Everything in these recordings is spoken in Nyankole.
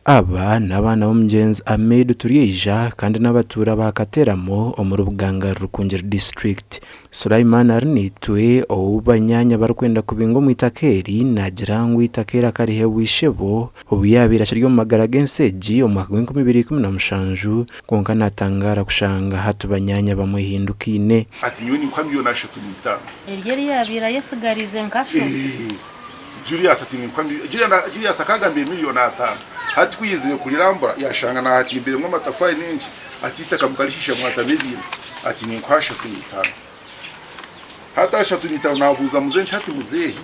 Aba n'abaana b'omugyenzi Ahmed Turyaija kandi n'abatuura ba Kateramo omuri Buganga Rukungiri District. Sulaiman Arinaitwe ou banyaanya barikwenda kubinga omu itaka eri naagira ngu eitaka eri akariheebwa ishebo obu yaabaire akiri omu magara g'ensi egi omu mwaka gw'enkumi ibiri ikumi na mushanju kwonka natangaara kushanga hati banyaanya bamwehindukaine. Ati nyowe ninkuha milioni 35. Eryo eri yaabaire ayesigariize nka sho. Julius ati ninkuha Julius akagambire milioni ataano hati ku yaizire kurirambura yashanga nahatimbiremu amatafari n'enki ati eitaka mukarishiisha mwatamu ebintu ati ninkuha 35 hati 35 nabuuza muzeeyi nti hati muzeeyi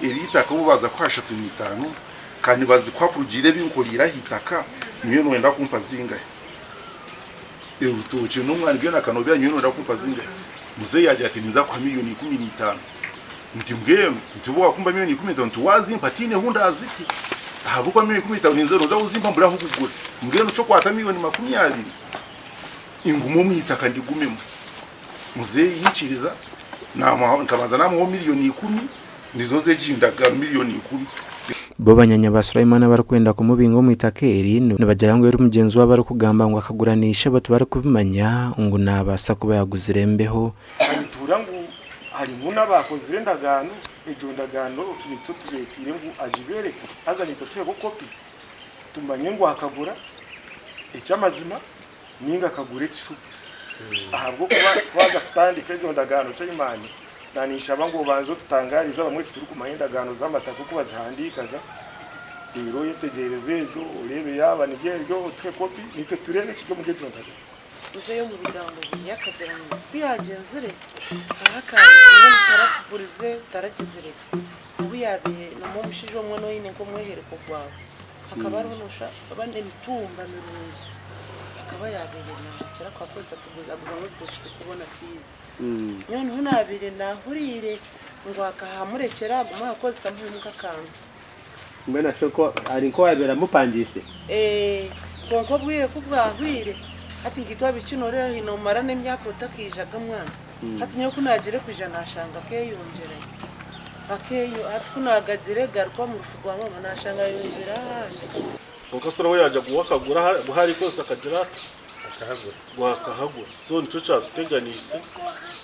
eri eitaka obu baaza kukuha 35 ka nibazikuha kurugiirira ebi nkoriire aha itaka nyowe noyenda kumpa zingahi erutookye n'omwani byona akanobya nyowe noyenda kumpa zingahi muzeeyi yagira ati ninza kukuha milioni 15. Nti mbwenu nti obu waakumpa milioni 15 nti waazimpa tihaine hu ndaazite ahabw'okuba milioni 15 ninza nooza kuzimpa mbure ahu kugura. Mbwenu ky'okwata milioni 20 ngume omu itaka ndigumemu. Muzeeyi yaikiriza naamuha nkabanza naamuhaho milioni ikumi nizo z'egi ndagano milioni 10. Bo banyaanya ba Sulaiman abarikwenda kumubinga omu itaka eri nibagira ngu eri mugyenzi waabo arikugamba ngu akagura na ishebo tibarikubimanya ngu naabaasa kuba yaaguzire embeho. Nituhurira ngu harimu n'abaakozire endagaano, egyo ndagaano nikyo tubeeteire ngu agibeereke haza naitwe atuheho kopi tumanye ngu akagura eky'amazima nainga akagura ekishuba. Ahabw'okuba twaza kutandika egyo ndagaano Chairman, naninshaba ngu obanze otutangaarize abamwe titurikumanya endagaano z'amataka oku bazihandiikaga, reero oyetegyereze egyo oreebe yaaba niryo eryo otuhe kopi naitwe tureebe ekiri omuri egyo ndagaano. Muzeeyi omu bigambo bye akagira ngu ku yaagyenzire hariho akaaba tarakugurize taragizire ki obu yaabaire nimwo omushaija omwe n'oine nk'omwehereko gwawe hakaba hariho noshusha oba n'emitumba mirungi akaba yaabaire naakira kuhakozesa aguzamu ebitookye turikubona fiizi. Nyowe niho naabaire naahuriire ngu akahamurekyera agume ahakozesa amuhemu nk'akantu. Mbwenu ashe ko ari nk'owaabaire amupangiise. Eeh kwonka obwire ku bwahweire hati nkaitwe abaishiki nooreeba haine omara n'emyaka otakaijaga mwana hati nyowe ku naagiire kwija naashanga keeyongyerayo akeeyo hati ku naagagire garuka omu rufu rwa maama naashanga yayongyera ahandi. Kwonka Sura we yaagira ngu we akagura ahu arikukozesa akagira ata? Akahagura. So nikyo kyatuteganiise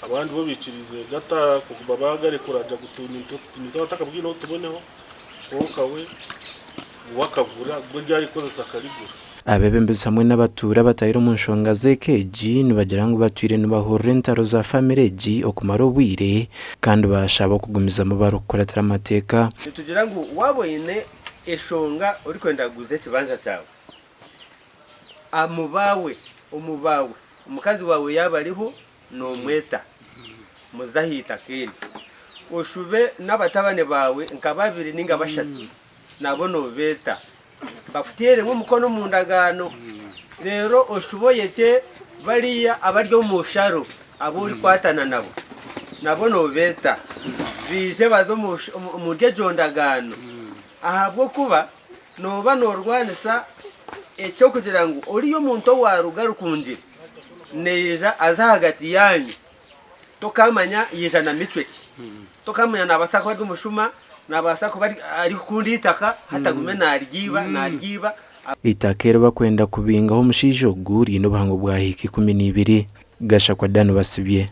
abandi bo baikiriize gata kuguma baagarekura agira ngu naitwe abatakabwine ahu tuboneho. Kwonka we we akagura, gwe eri arikukozesa akarigura. Abeebembezi hamwe n'abatuura abatahire omu nshonga z'eka egi nibagira ngu batwire nibahurira entaro za famire egi okumara obwire kandi baashaba okugumizamu barikukuratira amateeka. Nitugira ngu waaba oine eshonga orikwenda kuguza ekibanja kyawe, omu baawe, omu baawe, omukazi waawe yaaba ariho noomweta muze aha itaka eryo. Oshube n'abatabani baawe nka babiri nainga bashatu nabo noobeeta bakuteeremu omukono omu ndagaano. Reero oshube oyete bariya abari omu sharo abu orikwatana nabo, nabo noobeeta baije baze omuri egyo ndagaano ahabw'okuba nooba noorwanisa eky'okugira ngu oriya omuntu owaaruga Rukungiri Naija aze ahagati yaanyu, tokaamanya yaija na micwe ki. Tokaamanya naabaasa kuba ari omushuma, naabaasa kuba arikukunda eitaka hati agume naaryiba, naaryiba. Eitaka eri barikwenda kubingaho omushaija ogu riine obuhango bwa hiika 12. Gashakwa Dan Basibye.